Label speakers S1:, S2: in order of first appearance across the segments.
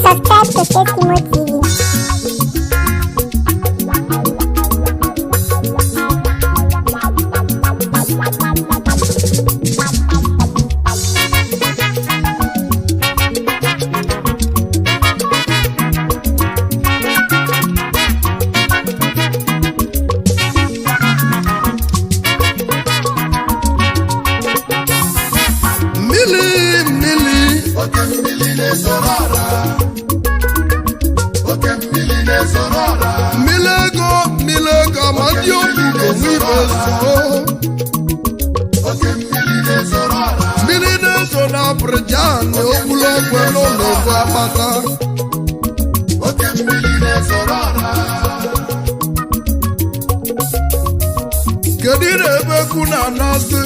S1: Subscribe to Keskimo TV.
S2: Mmiri, mmiri.
S3: Oke mmiri na-ezoro ọra. Oke mmiri na-ezoro ọra.
S2: Mmiri ego, mmiri ego ma ndị obugo n'ibe zoo.
S3: Oke mmiri na-ezoro ọra.
S2: Mmiri na-ezo na Abịrịjan, ogbulu ogwe n'ụlọ ogwu akpata.
S3: Oke mmiri na-ezoro ọra.
S2: Kedu na ebe egwu na-anasị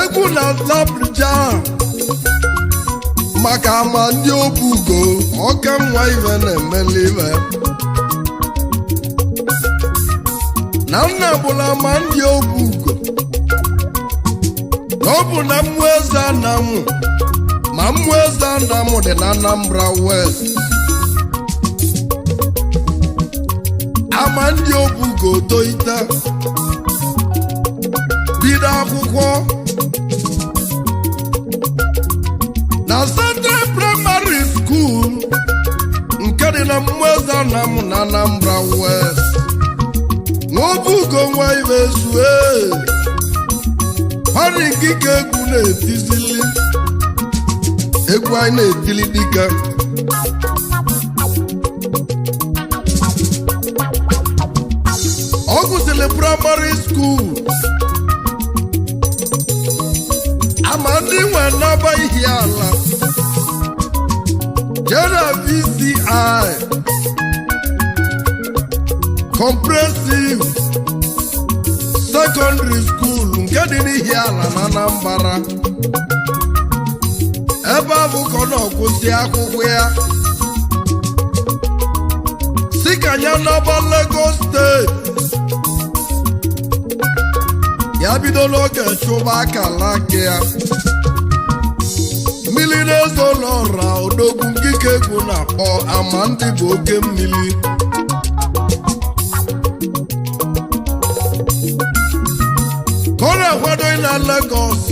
S2: egwu na Abịrịjan maka ama ndị obugo ọka nwa ibe na-emeli ibe na nna bụla ma ndị obugo na ọ bụ na mmụọ eze anamụ, ma mmụọ eze anamụ dị na Anambra West. Ama ndị obugo toite, bido akwụkwọ na Central Primary School nke dị na mmụọ eze anamụ na Anambra West. Nwaobugo nwa ibe zue ọrị nkike, egwu na-etizili egwu anyị na-etili dike. Ọ gụsịrị praịmarị skuul, ama ndị nwe naba ihi ala jee na VCI Comprehensive Secondary School nke dị n'ihi ala na Anambra. Ebe ahụ ka ọ na-akwụsị akwụkwọ ya, si ka ya naba Lagos Steeti, ya bido n'oge chụba akala aka ya. Mmiri na-ezo n'ọra, odogwu nkike egwu na-akpọ ama ndị bụ oke mmiri. Ka ọ na-akwado na Lagos,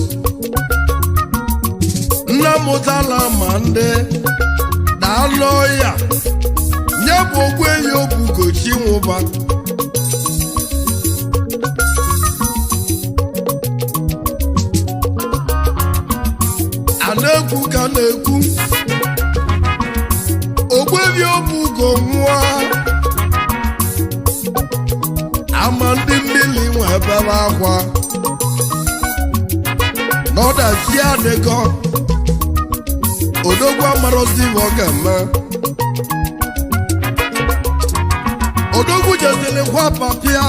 S2: nna mụtala ma ndị daalụ ya nye bụ ogbuehi obugochi nwụba. A na-ekwu ka na-ekwu, ogbuehi obugo nwụọ, ama ndị mmiri nwe ebere akwa n'ọdachi adịgọ. Odogwu amarozi iwe ọ ga-eme. Odogwu jeziri kwa papịa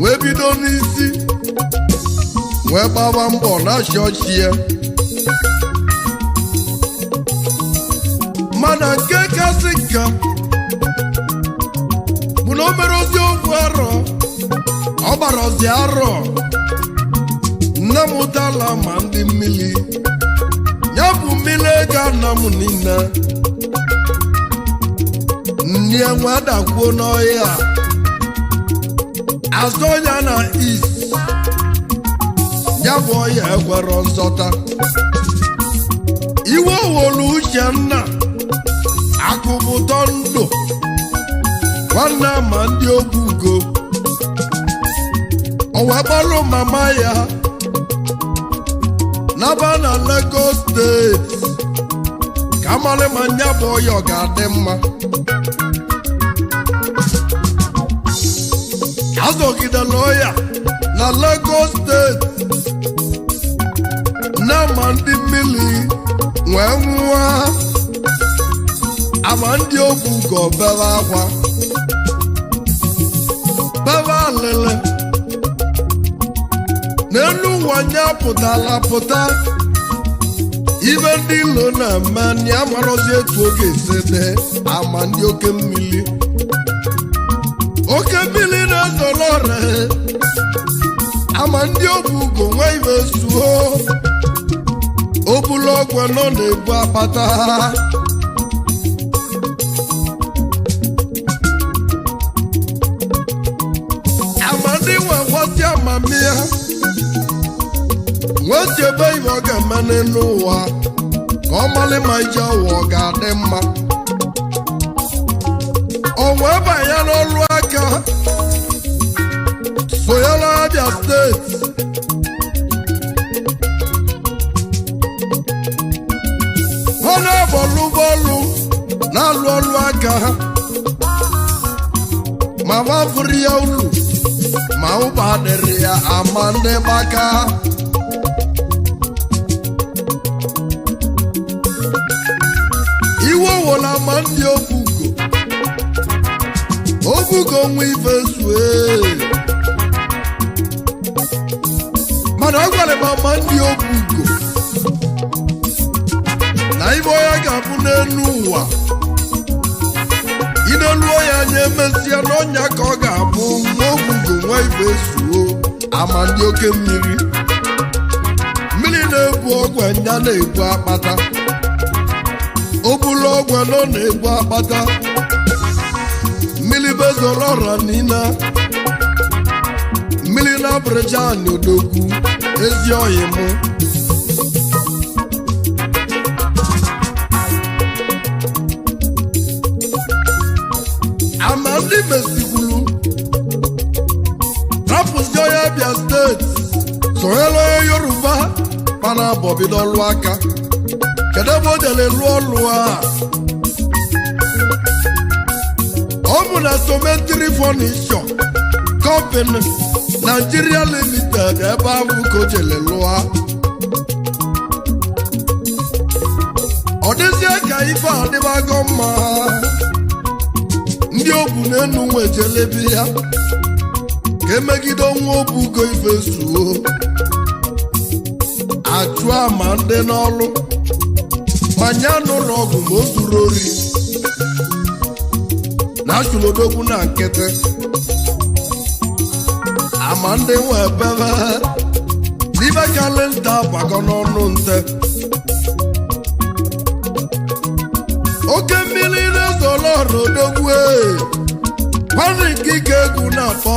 S2: wee bido n'isi wee gbaba mbọ na-achị ọchị ya. Mana nke kasị nka bụ na o mere ozi okwu arọ, ọ gbara ozi arọ nne m dala ma ndị mmiri ya bụ mmiri ego ana m niile nne nwe adakwuo n'ọhịa azụ ya na is ya bụ ọhịa ekwero nzọta. Iwe wolu Uchenna akụbụtọ ndụ nwanne ma ndị obugo, o wee kpọrọ mama ya naba na Lagos Steeti ka amalị ma nya bụ ọya ọ ga-adị mma. Azọgidela ọya na Lagos Steeti na ma ndị mmiri wee nwụọ. Ama ndị Obugo bebe akwa, bebe alịlị n'elu ụwa nye pụtara pụta ibe ndị ilo na-eme na ya marọzi etu oge esi dị. Ama ndị oke mmiri, oke mmiri na-ezoro ọrịa. Ama ndị Obugo nwee ibe zuo obulu ọgwụ nọ na-ebu akpata. Ama ndị nwe nkwasị amamihe nwee chebe ibe ọ ga-eme n'elu ụwa ka ọ malị ma ije ụwa ọ ga-adị mma. O wee banye n'ọlụ aka sonyere Abia Steeti. Ọ na-abọlụ bọọlụ, na-alụ ọlụ aka ha, ma gbafuru ya ulu ma ụba dịrị ya. Ama ndị gbaka iwe wola ma ndị Obugo, Obugo nwe ife zue. Mana a gwara m ama ndị Obugo na ibe onye ga-abụ n'elu ụwa ineluo ya anya, emesịa n'ọnya ka ọ ga-abụ. N'Obugo nwa ife zuo, ama ndị oke mmiri, mmiri na-ebu ọgwụ nya na-ebu akpata, obulu ọgwụ nọ na-ebu akpata, mmiri bezoro ọra niile, mmiri na abịrịja odogwu ezi oyi mụ. Ama ndị mesikwulu rapụzi onye Abia Steeti sonyere onye Yoruba mana abọbido ọlụ aka. Kedu ebe o jere lụọ ọlụ a? Ọ bụ na Sometri Furniture Company Nigeria Limited, ebe ahụ ka o jere lụọ. Ọ dịzie ka ife adịbago mma, ndị obu na-enu nwejelebi ya ka emegide ọnwa Obugo ife zuo achụ ama ndị n'ọlụ ma nye nụrụ ọgụ ma o zuru ori na achụlodogwu na nkịtị. Ama ndị nwe ebebe n'ibe kalịnta gbago n'ọnụ nte. Oke mmiri na-ezolo ọrọdogwu panik ike egwu na-akpọ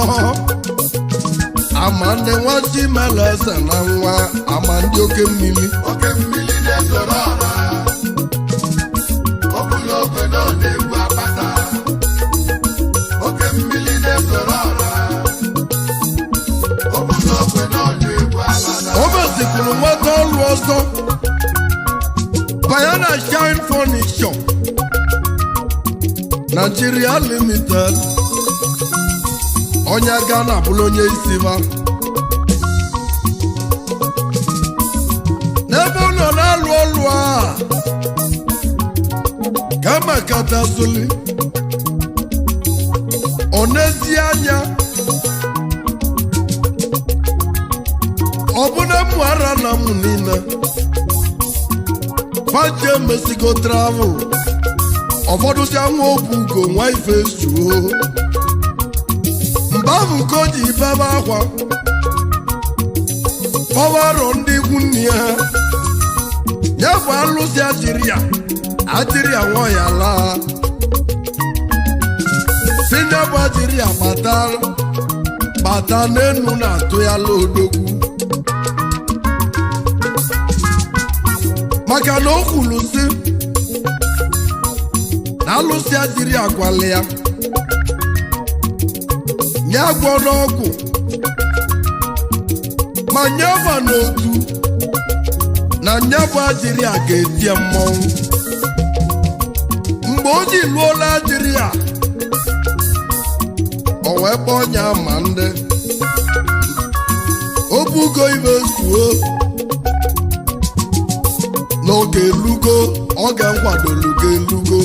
S2: ama ndị nwa Chimeleze na nwa ama ndị oke mmiri.
S3: Oke mmiri na-ezoro ọra, ọbụla ogwe nọ na-egwu akpata. Oke mmiri na-ezoro ọra, ọbụla ogwe nọ na-egwu akpata.
S2: O mesikwuru nweta ọlụ ọzọ, banye na Shine Furniture Nigeria Limited. Onye Ghana bụrụ onye isi ba n'ebe ọ nọ na-alụ ọlụ a ka makatazuli ọ n'ezi anya ọbụna mụ ara na mụ niile faje mesigo travel. Ụfọdụ si anwụ Obugo nwa ife zuo mgbe ahụ ka o ji bebe akwa kpọwarọ ndị ikwu nne ya. Ya bụ alụsị ajịrịa ajịrịa nwa ya laa si nye bụ ajịrịa bata bata n'enu na-atụ ya odogwu maka na o kwuru si na alụsị ajịrịa agwala ya nye agwọ n'ọgwụ ma nye ma n'otu na nye bụ ajịrịa ga-etie mmọnwụ. Mgbe o ji lụọla ajịrịa, o wee kpọọ ya ma ndị Obugo ibe zuo n'oge elugo, oge nkwadolugo elugo.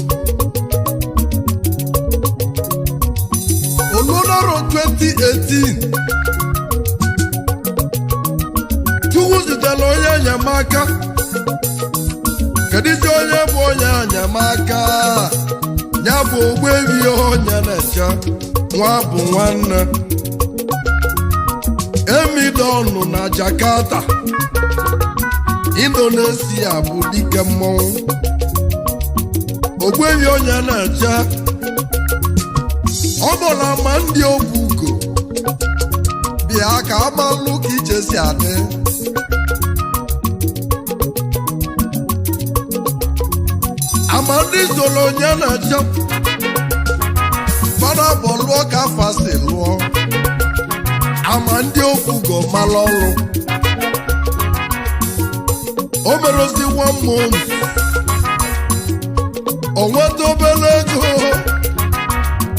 S2: 2018, Chukwu zitere onye enyemaka. Kedụzi onye bụ onye enyemaka? Ya bụ Ogbuebi onye na-eche nwa bụ nwanne Emidọnụ na Jakarta, Indonesia, bụ dike mmọnwụ Ogbuebi onye na-eche. Ọ bụla ma ndị obugo
S3: Bịa ka amalụ ka ije si adị.
S2: Ama ndị soro onye na-eche
S3: Fada bụ lụọ ka afa si lụọ.
S2: Ama ndị obugo mara ọrụ. O merozi one month, o nweta obere ego,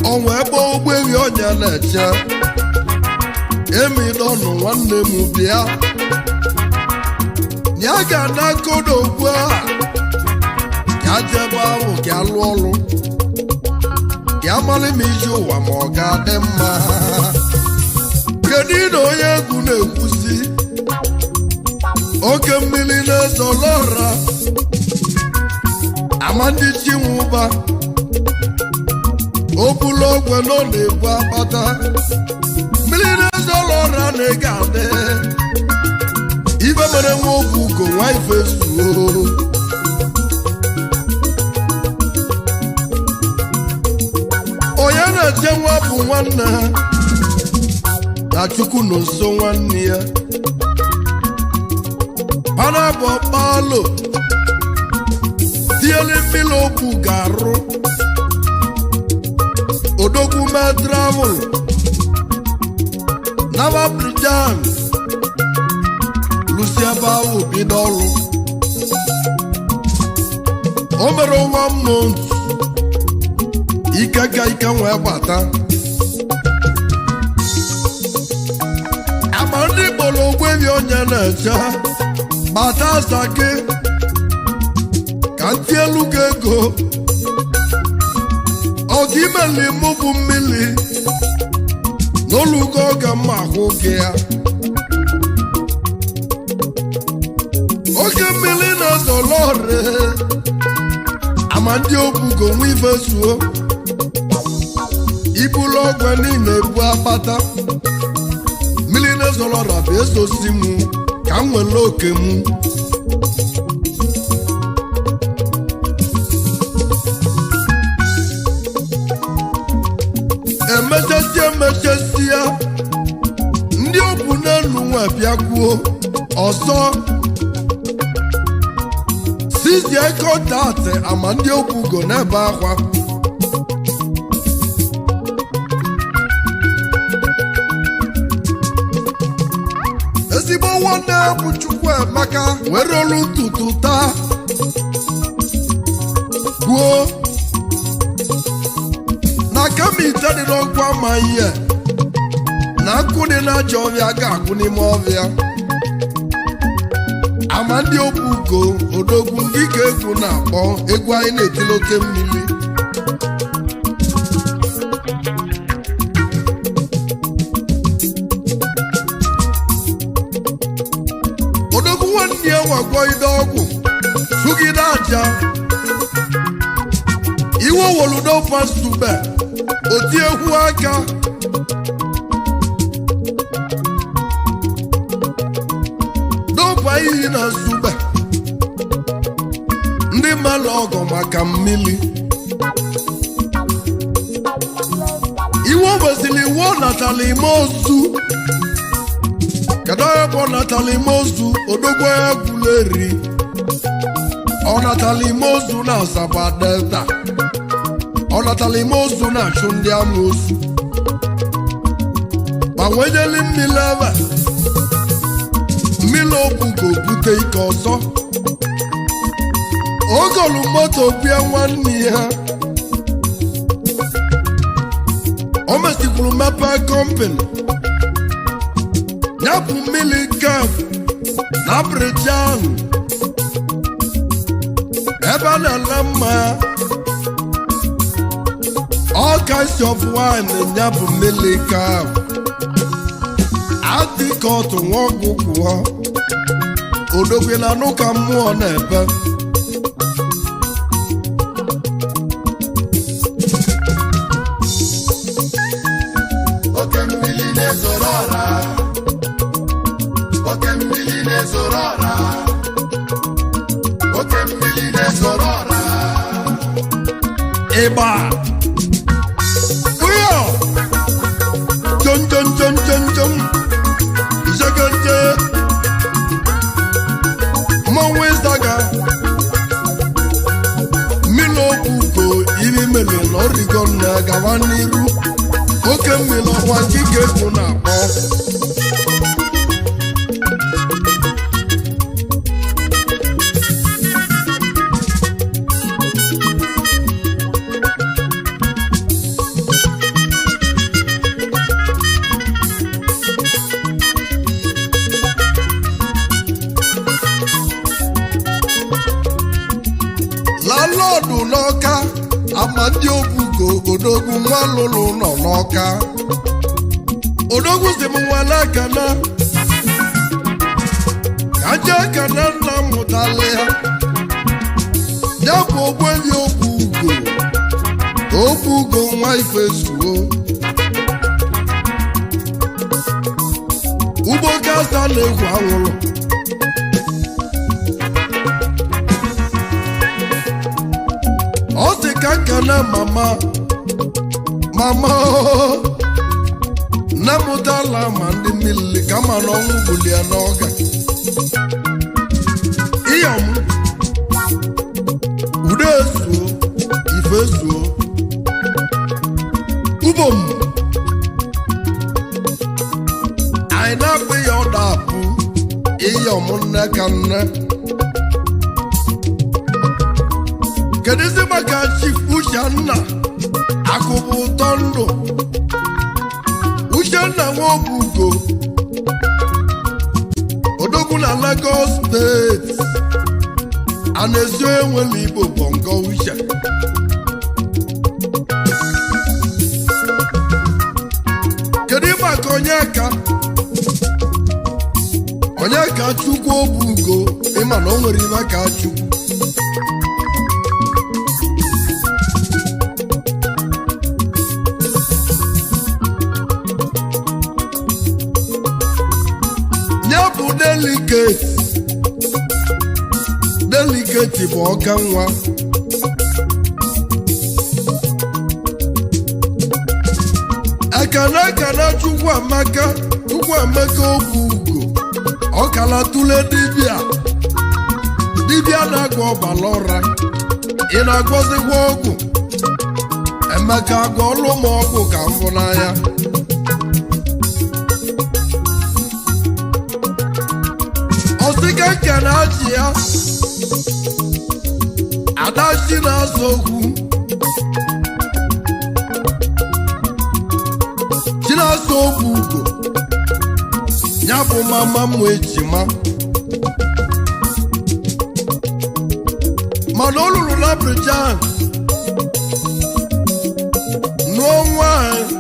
S2: o wee gbaa ụgbọelu onye na-eche Emidọnụ, nwanne m, bịa, ya ga-ana kodo ugbu a ka jebe ahụ ka alụ ọrụ ka amalị m iji ụwa ma ọ ga-adị mma. Kedu na onye egwu na-ekwusi oke mmiri na-ezo lọra ama ndị chinwụba obulu ogwe nọ na-ebu akpata mmiri na-ezo lọra na ị adị ibe mere nwa obu ugo nwa ife zuo. Onye na-eche nwa bụ nwanne na Chukwu na nso nwanne ya mana bụ ọkpalo tiele mmiri okwu ga-arụ odogwu mee travel naba Abidjan, lụsi ebe ahụ bido ọrụ. O mere one month, ike ka ike wee gbata agba ndị kpọrọ Ogbuebi onye na-eche gbata aza gị ka ntị elu gị ego ọga imeli mụ bụ mmiri n'olugo oge mma ahụ gị ya. Oke mmiri na-ezolọre ama ndị obugo nwa ife zuo ibulu ọgwụ niile ebu akpata mmiri na-ezolọra bụ ezosi mụ ka m nwere oke mụ. Emechesie emechesie, ndị obu n'elu nwe bịakwuo ọzọ sizie contact ama ndị obugo n'ebe akwa.
S3: Ezigbo nwanne bụ Chukwuemeka.
S2: Were olu ntutu taa kwuo na kama ite dị n'ọkụ ama ihe na nkụ dị n'ajọ ọbịa ga-akwụ n'ime ọbịa. Ama ndị obugo odogwu ndị ka egwu na-akpọ egwu anyị na-etili oke mmiri. Odogwu nwanne ya nwagwọ ide ọgwụ sugide aja iwe woludo pasube oti egwu aka n'ọba iyi na nsube ndị mmadụ ọgọ maka mmiri. Iwe kwesịrị iwe ọ natala ime ozu. Kedu onye bụ ọnatala ime ozu? Odogwu egwuleri ọnatala ime ozu na Asaba Delta, ọnatala ime ozu na-achụ ndị amoosu ma nwenyeli mmiri ebe mmiri okwu ka o bute ike ọzọ. Ogolu moto bịa nwanne ya, o mesikwuru mepee company ya bụ mmiri kef na Abidjan ebe a na-ele mmanya, all kinds of wine. Ya bụ mmiri kef. Adịkọtụ nwaọgwụ kwụọ odogwu na n'ụka mmụọ na-ebe.
S3: Oke mmiri na-ezoro ọra, oke mmiri na-ezoro ọra, oke mmiri na-ezoro ọra.
S2: Ịgba ụyọ jom jom jom jom jom ijegenje mmanwụ ịzaga mmiri obugo iri mere na ọrịgo na gawa n'iru oke mmiri ọkwa kike egwu na-akpọ. Lalọdụ n'Ọka ama ndị obugo odogwu nwa lụrụ nọ n'Ọka odogwu si m nwale ekene ka nje ekene nna m mụtala ya ya bụ ogbenye obugo obugo nwa ife zuo ugbo kasa na-egwu anwụrụ. Ọ sị ka nkene mama mama oo, nne m dala ma ndị mmiri kama na ọnwụ gbulie n'ọga iyom udo ezuo ife zuo ubom anyị na-akpụ ya ọda apụ iyom nne ka nne. Kedụzi maka Chief Uchenna akụbụ ụtọ ndụ Uchenna Nwobugo odogwu na Lagos steeti a na-esi onye nwere Igbo bọngọ uche. Kedu maka Onyeka Onyeka Chukwu Obugo ịma na o nwere ime ka Chukwu ya bụ delicate delicate bụ ọka nwa ekene ekene Chukwu amaka Chukwu amaka Obugo ọkala tule dibịa dibịa na-agwọ ọbara ụra ị na-agwọzikwa ọgwụ Emeka agwọọlụ m ọgwụ ka m hụ n'anya. Ọsịka nke na-achị ya adachi na-azọ okwu Chinasa Obugo ya bụ mama m ejima mana o luru na Abidjan nụọ nwanyị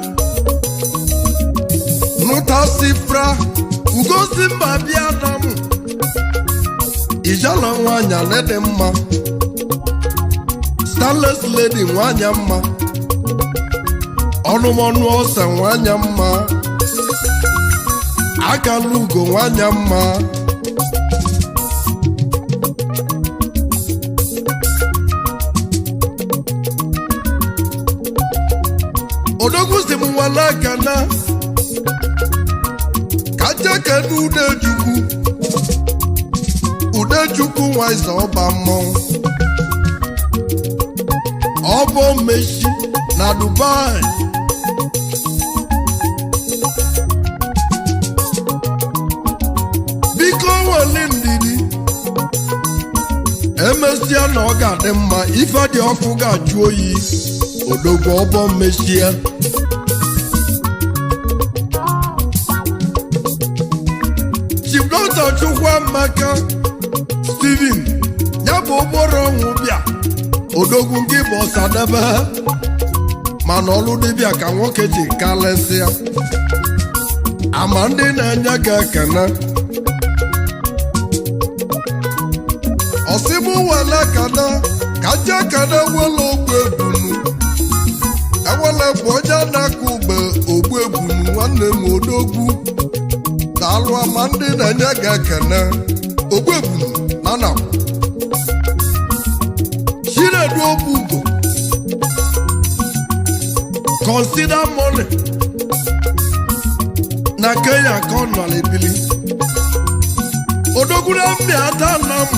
S2: nụta sifra ugosi mba bịa na m ijala nwanyị anị dị mma stainless lady nwanyị mma ọnụmọnụ ose nwanyị mma akala ugo nwanyị mma. Odogwu si m nwale akana ka njekene Udechukwu Udechukwu nwaize ọba mmọnwụ ọbọ mechi na Dubai biko weli ndidi emesịa na ọ ga-adị mma ife dị ọkụ ga-ajụ oyi odogwu ọbọ mechie. Chief Dr. Chukwuemeka Steven ya bụ ụgbọrọ ọnwụ bịa odogwu nke bụ ọsadebe mana ọlụ dibịa ka nwoke ji kalesịa. Ama ndị na-enye gị ekene. Ọsịmụ wele kene ka nje kene wele ogbu ebunu. Ewele bụ onye na-akụ ugbe ogbu ebunu, nwanne m odogwu. Daalụ, ama ndị na-enye gị ekene. Ogbu ebunu na na Chinedu Obugo, consider money na Kenya ka ọ nọ ebili. Odogwu na mmị ata na m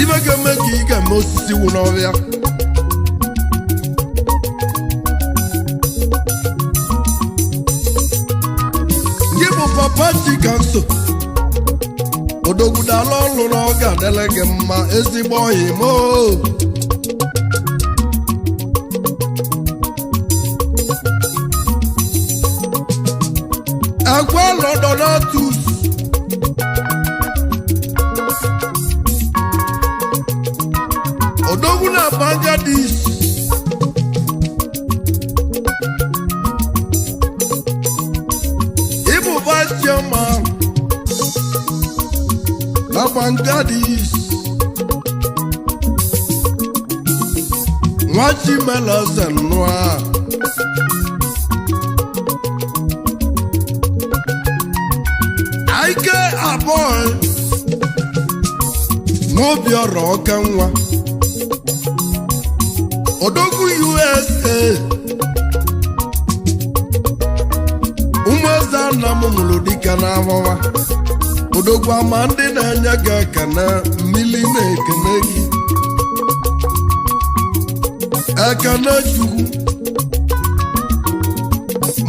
S2: ibe ga-eme ka ị ga-eme osisi wụ n'ọhịa. Gị bụ papa Chikamso. Odogwu, dala ọlụ na ọ ga-adịle gị mma, ezigbo ọyị m oo. Ekwe Lọdọnatus odogwu na Bangladesh. Ịbụ vice chairman na Bangladesh. Nwa Chimeleze nnụa. Ike abụọ n'Obiọra ọka nwa odogwu USA. Ụmụeze nna m mụrụ dịka n'amụma. Odogwu, ama ndị na-enye gị ekene. Mmili na-ekene gị. Ekene Chukwu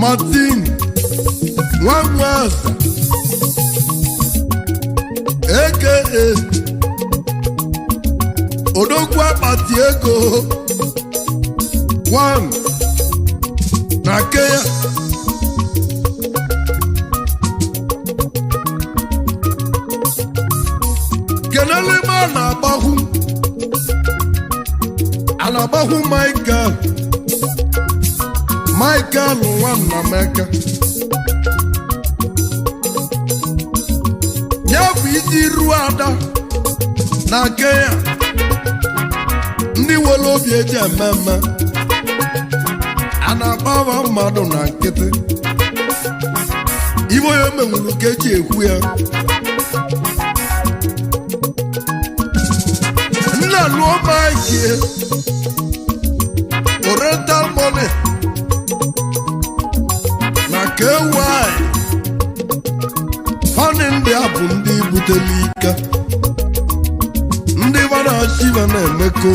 S2: Martin Nwanweze, aka Odogwu Akpati Ego 1 na Kenya. Kenele m a na-agbahụ a na-agbahụ Michael, Michael Nwannameka, ya bụ isi ruo ada na Kenya. Ndị nwere obi eji eme mme a na-akpawa mmadụ na nkịtị. Ibe onye menwuru ka eji ekwu ya. Nna lụọ Mike Oriental Money na KY Fani. Ndị a bụ ndị butelu ike, ndị banachiva na-emekọ.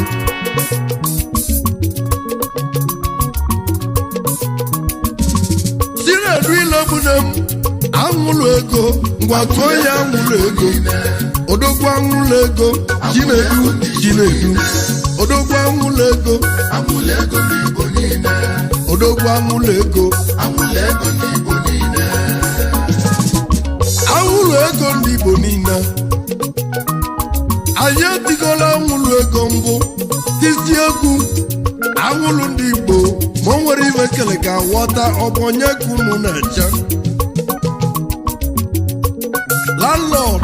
S2: Chinedu ilogbune m anwụlụ ego, ngwa tụọ ya, anwụlụ ego. Odogwu anwụlụ ego, Chinedu, Chinedu odogwu anwụlụ ego.
S3: Anwụlụ ego ndị Igbo niile.
S2: Odogwu anwụlụ ego.
S3: Anwụlụ ego ndị Igbo niile.
S2: Anwụlụ ego ndị Igbo niile. Anyị etigola anwụlụ ego mbụ tisi egwu anwụlụ ndị Igbo, ma o nwere iwe kele ka ghọta. Ọ bụ onye ka unu na-eche? Landlord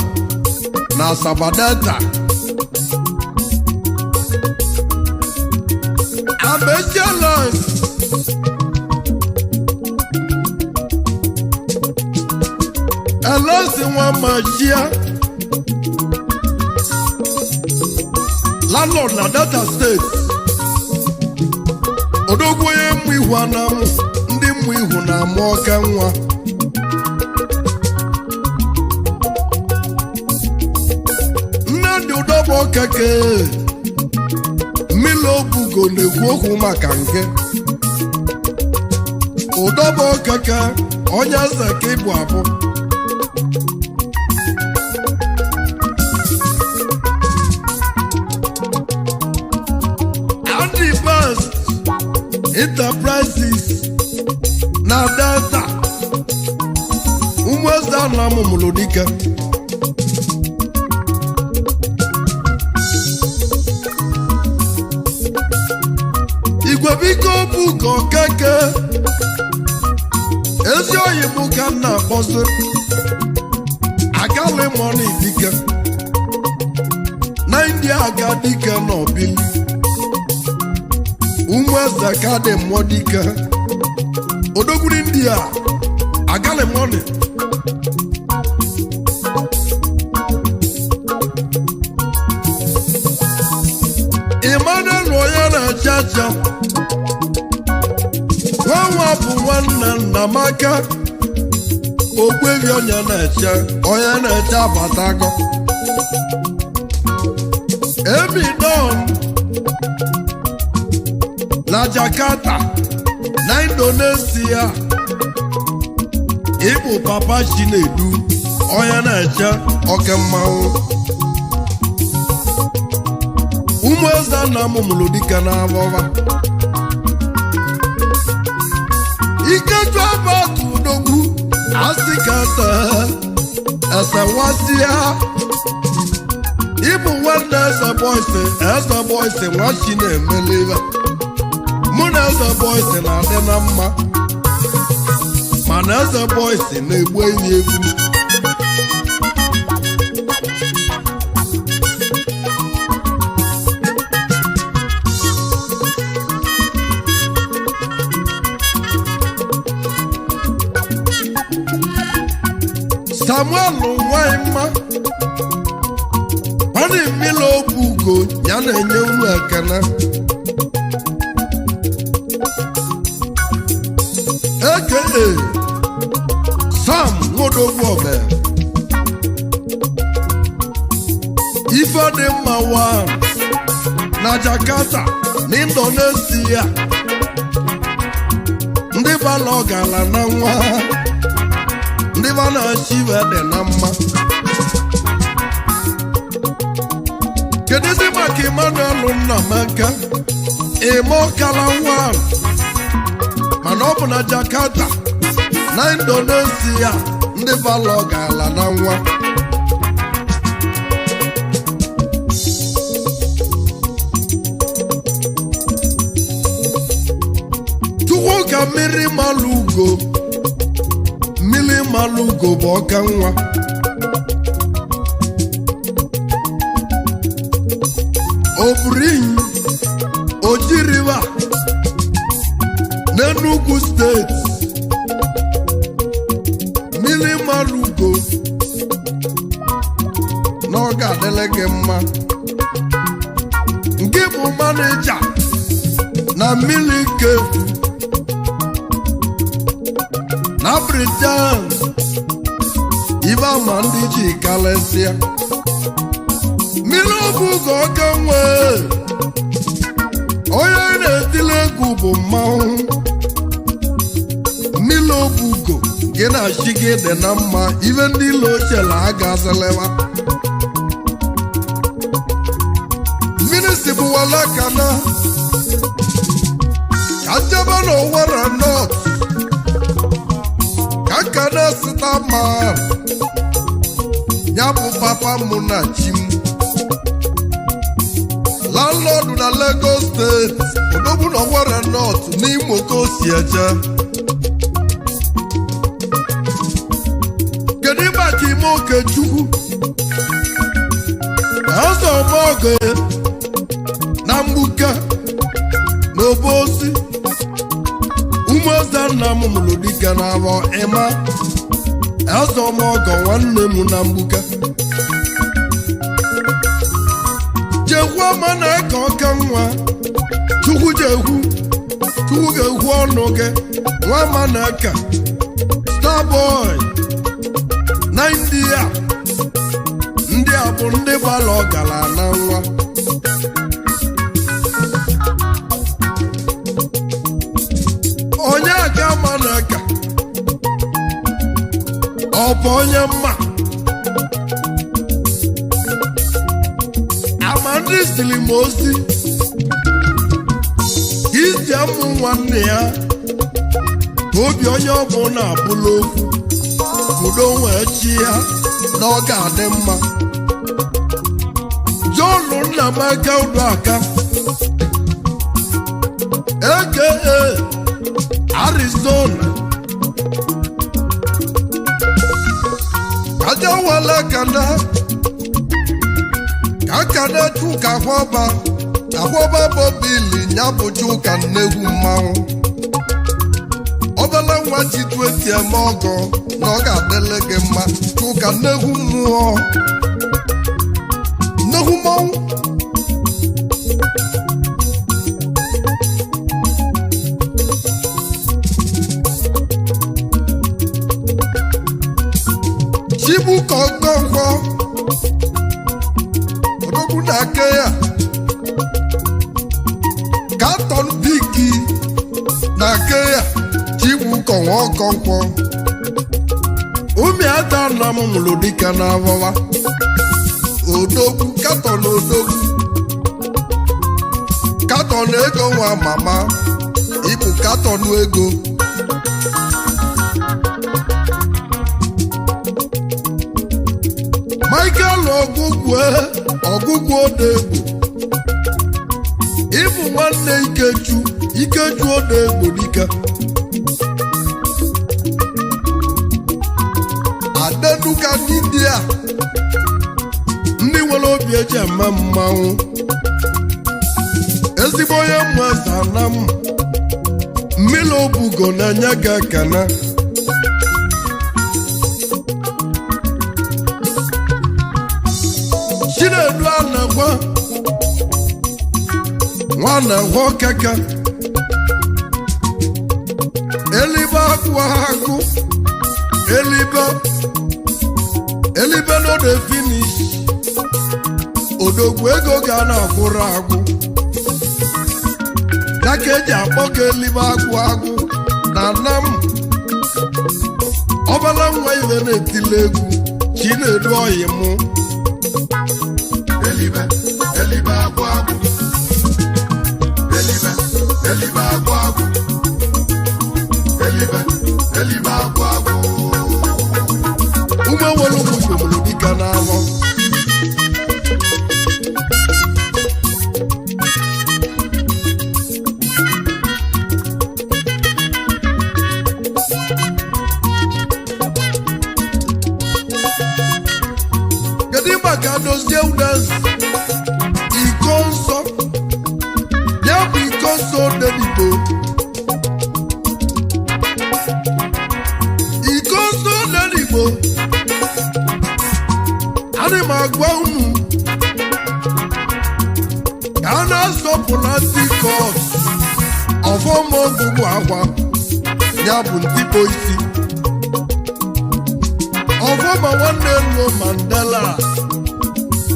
S2: na Asaba, Delta. Amechialos Elosi nwa Machia, landlord na Delta Steeti. Odogwu onye mmụ ihu anamụ, ndị mmụ ihu na-amụ ọka nwa. Nnamdị Ụdọbụ Okeke, mmiri obugo na-ekwu okwu maka nke Ụdọbụ Okeke, onye eze ka ịbụ abụ. Andy Best Enterprises na Delta. Ụmụeze anamụ mụrụ dike. Igwe biko bụ ka okeke. Ezi oyi m ka m na-akpọzi agali mọni dike na India, aga dike n'obili ụmụ eze ka dị mmụọ dike odogwuri India agali mọni. Emmanuel onye na-acha acha nwanwa bụ nwanne nna m aka ogbebi onye na-eche onye na-eche abatago Emidon na Jakarta na Indonesia, ịbụ papa Chinedu onye na-eche oke mmanwụ. Ụmụ eze nna m mụrụ dike na abọba Ikeju abatu odogwu asị ka esewasịa ịbụ nwanne eze bọịsị, eze bọịsị nwa chi na-emelive. Mụ na eze bọịsị na-adị na mma, mana eze bọịsị na-egbu enyi egbu. Samuel nwanyị mma ọ mmiri obu ugo ya na-enye unu ekene aka Sam Nwodogwu ife dị mma wa na Jakarta na Indonesia, ndị bala ọgala na nwa ndị ba na-achị ibe dị na mma. Kedụzi maka Emmanuel Nnamaka Ime ọkala nwa, mana ọ bụ na Jakarta na Indonesia, ndị bala ọgala na nwa. Chukwu ka mmiri malụ ugo, mmiri malụ ugo bụ ọka nwa. Oburinyi Oji River n'Enugu Steeti, mmiri malụ ugo na ọ ga-adịrị gị mma. Nke bụ manịja na mmiri kefu na Britain, ibe ama ndị ji kalesịa mmiri ọbụ ka ọka nwee. Onye na-etili egwu bụ mmanwụ mmiri obugo gị na chi gị dị na mma, ibe ndị ilo ochie na agazelewa mmiri si bụwala kana ka njebe n'Owere North ka nka na-esita ma ya bụ papa mụ na chi m landlord na Lagos Steeti, odogwu na Owerri North n'Imo ka o si eje. Kedu maka ime Okechukwu eze ọmọgọ na mgbuke na obosi? Ụmụeze nna m mụrụ dike na abọ ịma eze ọmọgọ nwanne m na mgbuke jekwu ma na-eke ọka nwa. Chukwu jekwu, Chukwu ga-ekwu ọnụ gị nwa ma na-eke Starboy na India. Ndị a bụ ndị gbara ọgara na nwa. Onye aka ma na-eke ọ bụ onye mma ama ndị siri m ozi iji amụ nwanne ya ka obi onye ọbụla abụla okwu udo wee chi ya na ọ ga-adị mma. John Nnamaka Udoaka aka Arizona Ka nje wele kene, ka nkene Chuka Akwọba. Akwọba bobili ya bụ Chuka nnegwu mmanwụ. Obele nwa chitu esi eme ọgọ na ọ ga-adịlị gị mma. Chuka nnegwu mmụọ, nnegwu mmanwụ. Chibuka Okonkwo, odogwu na ake ya, Katon Bigi na ake ya. Chibuka nwa Okonkwo, ụmụada nna m mụrụ dike na abọwa. Odogwu Katon, odogwu Katon ego nwa mama, ịbụ Katon ego. Michael Ogugwe, Ogugwu Odegbo, ịbụ nwanne Ikechu, Ikechu Odegbo dike. Adenuka n'India, ndị nwere obi eji eme mmanwụ. Ezigbo onye mmụọ na m mmiri obugo na-enye gị ekene. Chinedu anagwa nwa na-agwa keke elibe agụ agụ elibe elibe no dey finish. Odogwu ego ga na-agwụrụ agwụ ya ka eji akpọ gị elibe agwụ agwụ na nam ọbala nwa ibe na-etile egwu. Chinedu oyi mụ.
S3: Elibe, elibe agwụ agwụ. Elibe, elibe agwụ agwụ. Elibe, elibe agwụ agwụ.
S2: Ume nwere ụmụ Igbo dike n'ahụ. Kedu maka Dozie Udeze, iko nsọ ya bụ iko nsọ Odenigbo? Iko nsọ Odenigbo, ana m agwa unu ka a na-asọpụrụ antikọt ọfọma ọgwụgwụ akwa ya bụ ntikpo isi ọfọma nwanne ruo Mandela,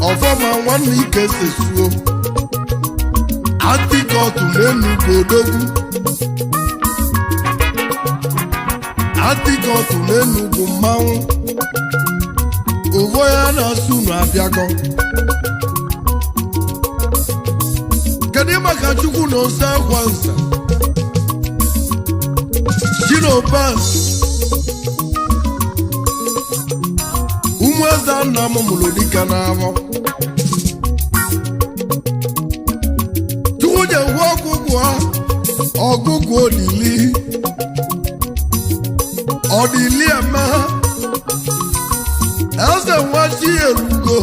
S2: ọfọma nwanne ike sesuo antikọt n'Enugwu. Odogwu antikọt n'Enugwu mmanwụ uvo ya na-asụ unu abịago. Kedu maka Chukwu na ose akwa nza Chinobas, ụmụeze nna m mụrụ dike n'afọ? Chukwu ji-egwu ọgụgụ ọgụgụ odili ọdili eme eze nwa chi erugo.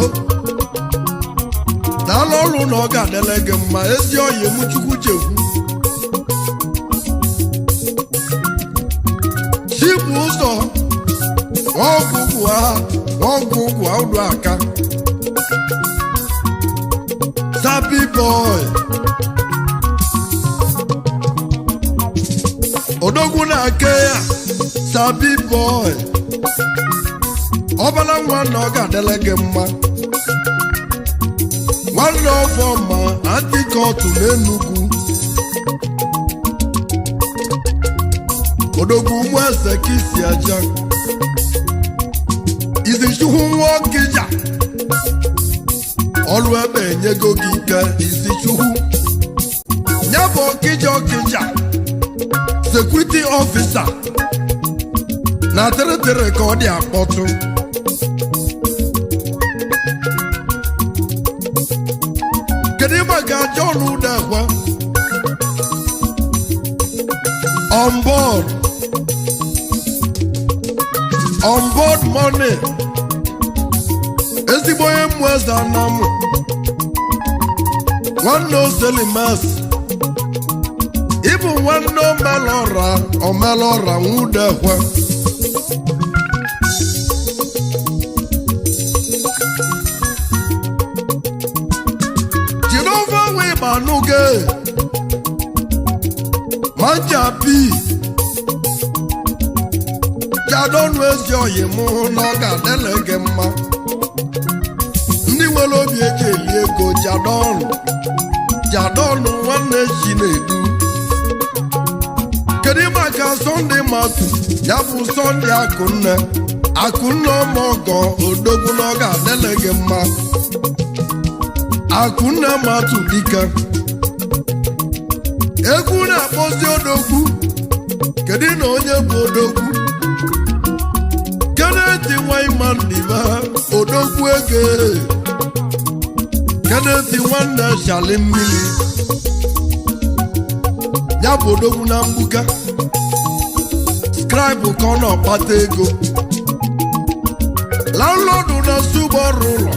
S2: Daalụ ọrụ na ọ ga-adịle gị mma, ezi oyi m. Chukwu chekwu chibụ ụzọ ọgwụgwụ ha ọgwụgwụ ụdụ aka. Sabi boy, odogwu na-ake ya. Sabi boy, ọbala nwa na ọ ga-adịle gị mma. Nwanne ọfọma antikọtụ n'Enugwu. Odogwu ụmụ eze ka isi aja izichukwu nwa ọkịja ọrụ ebe enyego gị ike. Izichukwu ya bụ ọkịja, ọkịja security officer na tịrịtịrị ka ọ dị akpọtụ. Kedu maka John Udekwe, on board, on board money? Ezigbo onye mmụọ eze anamụ, nwanne Oselimas, ịbụ nwanne Omelọra, Omelọra Nwudekwe. Jiri ofe wee gbanụge manja pi jadọnụ ezi oyi mụ na ọ ga-adịle gị mma. Ndị nwere obi eji eli ego, jadọnụ, jadọnụ nwanne chi na-edu. Kedu maka Sọnde Matu? Ya bụ Sọnde Akụnne, Akụnne ọmọgọ odogwu na ọ ga-adịle gị mma. Akụnne Matu dike egwu na-akpọzi odogwu. Kedu na onye bụ odogwu? Kenneth Nwaimandiba, odogwu ego. Kenneth nwanne Shali mmiri, ya bụ odogwu na mgbuka scribe ka ọ na-akpata ego. Landlord na sugbo ọrụ ụlọ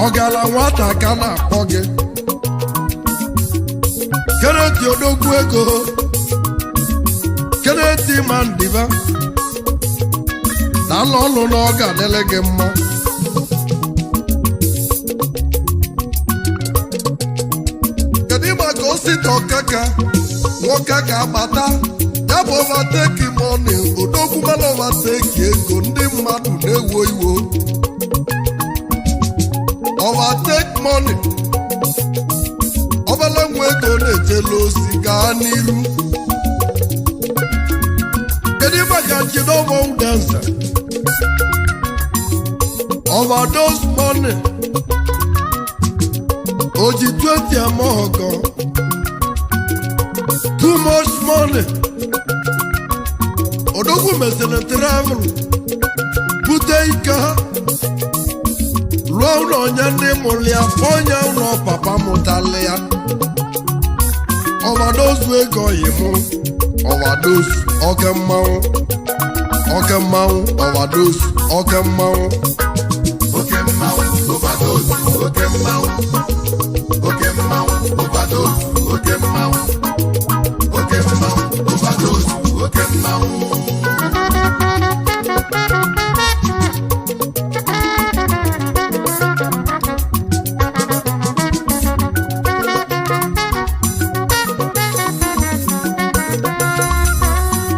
S2: ọgala nwata ka na-akpọ gị Kenneth odogwu ego. Kenneth Mandiba na alụ ọlụ na ọ ga-adịrị gị mma. Kedu maka osita ọkaka nwoke ga-agbata? Ya bụ overtake money, odogwu mana overtake ego ndị mmadụ na-ewo iwo. Overtake money, obele nwa ego na-ejela ozi, gaa n'iru. Kedu maka Chidomo Udense, overdose money, oji 20 eme ọgọ, too much money? Odogwu mesịrị travel bute ike ha lụọ ụlọ onye ndị mụrụ ya, onye ụlọ papa mụtala ya. Overdose ego yi mụ overdose, oke mmanwụ, oke mmanwụ, overdose, oke mmanwụ.
S3: Oke mmanwụ, overdose, oke mmanwụ, oke mmanwụ, overdose, oke mmanwụ, oke mmanwụ, overdose, oke mmanwụ.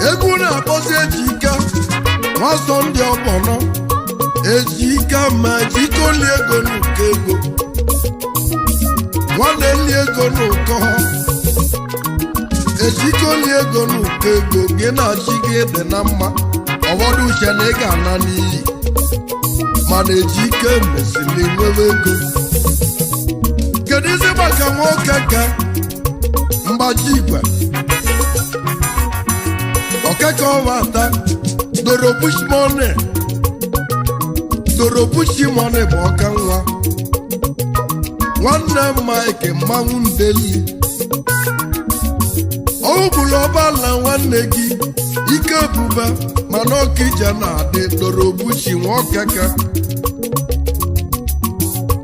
S2: Egwu na-akpọzi Ejike nwa Sọnde ọbọnọ. Ejike ma ejike oli ego n'ụkọ ego, nwanne li ego n'ụkọ. Ejike oli ego n'ụkọ ego, gị na chi gị dị na mma. Ọfọdụ uche na ị ga-ana n'iyi, mana Ejike mesịrị nwere ego. Kedu isi maka nwoke ka mgbaji igwe ọkeke ọwata doro bush money? Doro bush money bụ ọka nwa nwanne Mike mmanwụ ndeli ọgbụgburu ọbala nwanne gị ike ebube, mana ọka ije na-adị. Doro bushi nwa ọkeke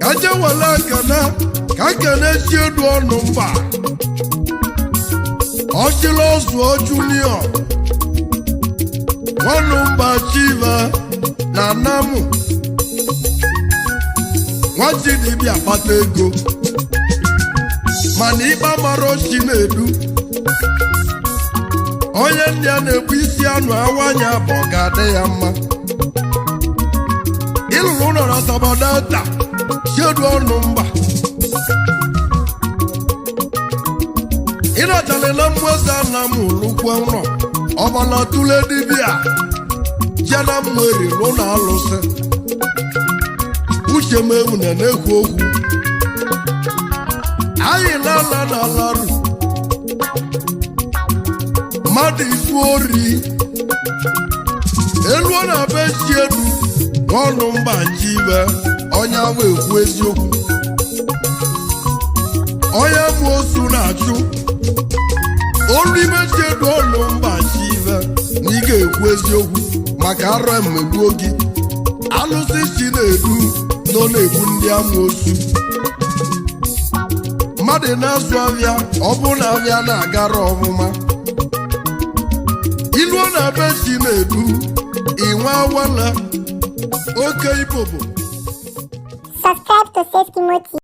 S2: ka je wele ekene ka kene chi edu ọnụ mba ọchịla ọzụọ junior nwanụ mba chiva na anamụ nwachidibịa kpata ego, mana ikpe mara ochi na-edu onye ndị a na-ebu isi anụ awanya bụ ọ ga-adị ya mma. Ịlụrụ ụlọ na Asaba Delta, chiedu ọnụ mba ịnachalila mmụọzi anamụ lukwe ụlọ ọbala tụle dibịa jena mmeri n'ụlọ alụsị uche m ewu na na-ekwu okwu anyị na-ala na alarụ mmadụ izu ori elu ọ na-be chi elu n'ọnụ mba nji ibe onye ahụ ekwu eziokwu, onye bụ osu na-achụ olu ime chi elu ọnụ mba nji ibe na ị ga-ekwu eziokwu maka arụ emegbuo gị. Alụsị Chinedu nọ na-egbu ndị amoosu. Mmadụ na-azụ ahịa, ọ bụ na ahịa na-agara ọfụma, iluo na be Chinedu, inwe awala oke ibobo.
S1: Subscribe to Safety Motive.